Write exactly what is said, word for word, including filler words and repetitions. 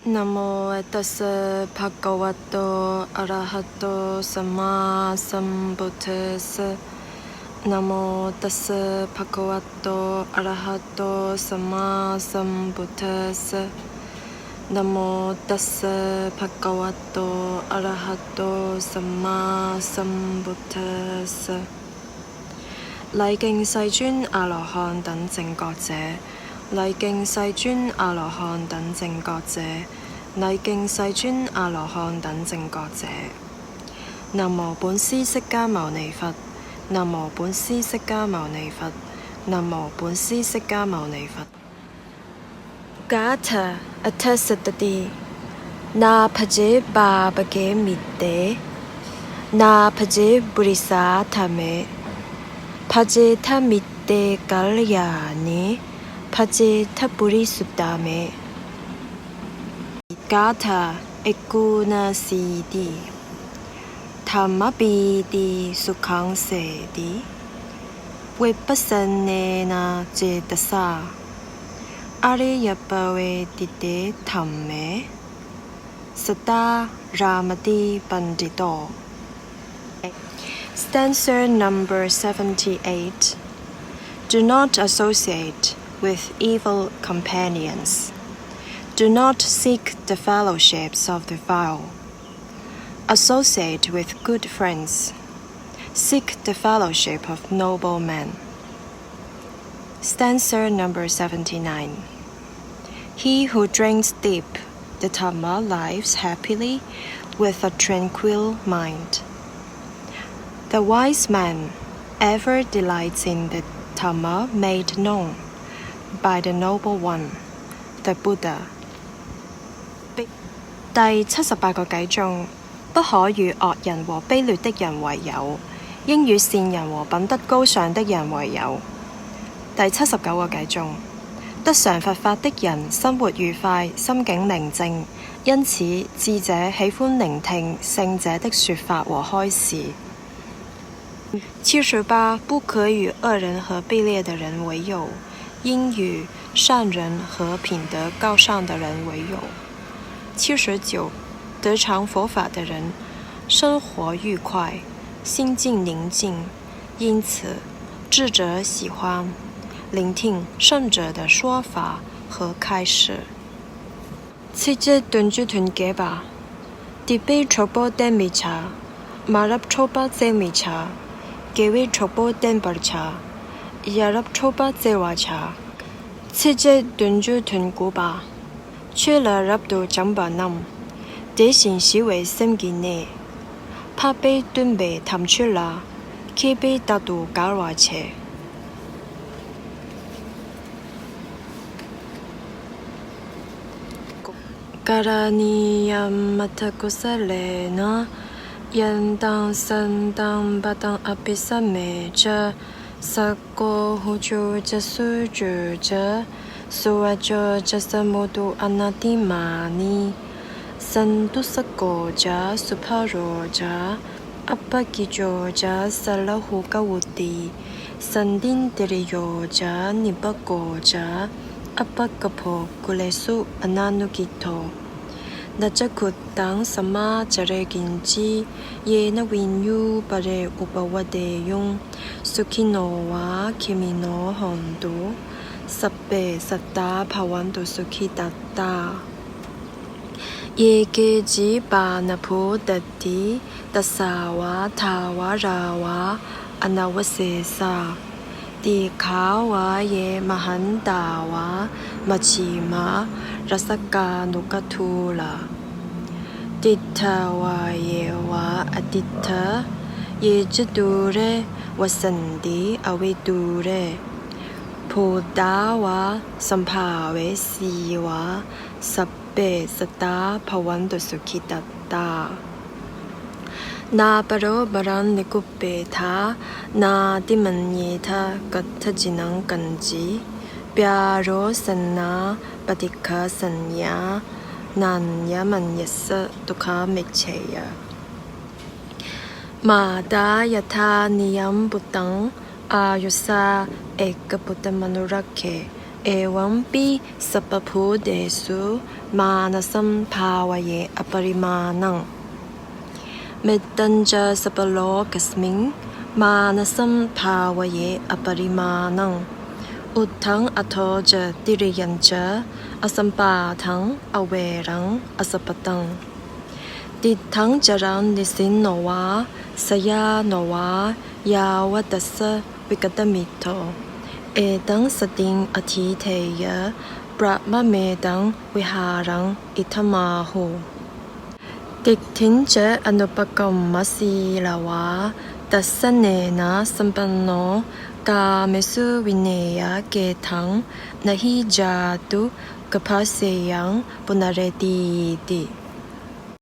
Namo tassa bhagavato arahato sammāsambuddhassa. Namo tassa bhagavato arahato sammāsambuddhassa. Namo tassa bhagavato arahato sammāsambuddhassa. 禮敬世尊阿羅漢等正覺者，禮敬世尊阿羅漢等正覺者，禮敬世尊阿羅漢等正覺者。南無本師釋迦牟尼佛，南無本師釋迦牟尼佛，南無本師釋迦牟尼佛。 Gātha atha satati. Na bhajebhāvake mitte, na bhajepurisādhamme, bhajetha mitte kalyāṇe, bhajetha purisuttame. Gātha ekonasīti. Dhammapi ti sukhaṃ seti, vippasanne na cetasā, ariyappave ṭhite dhamme, sadā ramati paṇḍito. Stanza number seventy-eight. Do not associate with evil companions. Do not seek the fellowships of the vile. Associate with good friends. Seek the fellowship of noble men. Stanza number seventy-nine. He who drinks deep the Dhamma lives happily with a tranquil mind. The wise man ever delights in the Dhamma made known by the Noble One, the Buddha. 第七十八個偈頌。 不可與惡人和卑劣的人為友，應與善人和品德高尚的人為友。第七十九個偈頌。得嘗佛法的人生活愉快，心境寧靜，因此智者喜歡聆聽聖者的說法和開示。七十八，不可與惡人和卑劣的人為友， 應與善人和品德高尚的人為友。七十九，得嘗佛法的人生活愉快，心境寧靜，因此智者喜歡聆聽聖者的說法和開示。 七十一，斷諸斷解吧。Dibbā dobbo demmicca, māraṃ dobbo cemmicca, kevā dobbo demmicca, yā dobbo devā ca. 七十一，斷諸斷故吧。缺了入到怎麼辦呢？這心習為心機呢。Pabbā dobbo dhammacchā, khebbā dobbo kālavañca. Karaṇīyamatthakusalena, yantaṃ santaṃ padaṃ abhisamecca, sakko ujū ca suhujū ca, suvaco cassa mudu anatimānī. Santussako ca subharo ca, appakicco ca sallahukavutti, santindriyo ca nipako ca, appagabbho kulesu ananugiddho. Na ca khuddaṃ samācare kiñci, yena viññū pare upavadeyyuṃ. Sukhino vā khemino hontu, sabbe sattā bhavantu sukhitattā. Ye keci pāṇabhūtatthi, tasā vā thāvarā vā anavasesā, dīghā vā ye mahantā vā, majjhimā rassakāyukadūrā. Diṭṭhā vā ye vā adiṭṭhā, ye ca dūre vasanti avidūre, bhūtā vā sambhavesī vā, sabbe sattā bhavantu sukhitattā. Nāparo paraṃ nikubbetha, nātimaññetha katthaci naṃ kañci, byārosanā paṭighasaññā, nāññamaññassa dukkhamiccheyya. Mātā yathā niyaṃ puttaṃ, āyusā ekaputtamanurakkhe, Evampi sabbabhūtesu mānasaṃ bhāvaye aparimāṇaṃ. Mettañca sabbalokasmiṃ mānasaṃ bhāvaye aparimāṇaṃ. Uddhaṃ adho ca tiriyañca asambādhaṃ averaṃ asapattaṃ. Tiṭṭhaṃ caraṃ nisinno vā sayāno vā yāva tassa vigatamiddho. Etaṃ satiṃ adhiṭṭheyya brahmametaṃ vihāraṃ idhamāhu. Diṭṭhiñca anupagamma sīlavā dassanena sampanno kāmesu vineyya gedhaṃ na hi jātu gabbhaseyyaṃ punaretīti.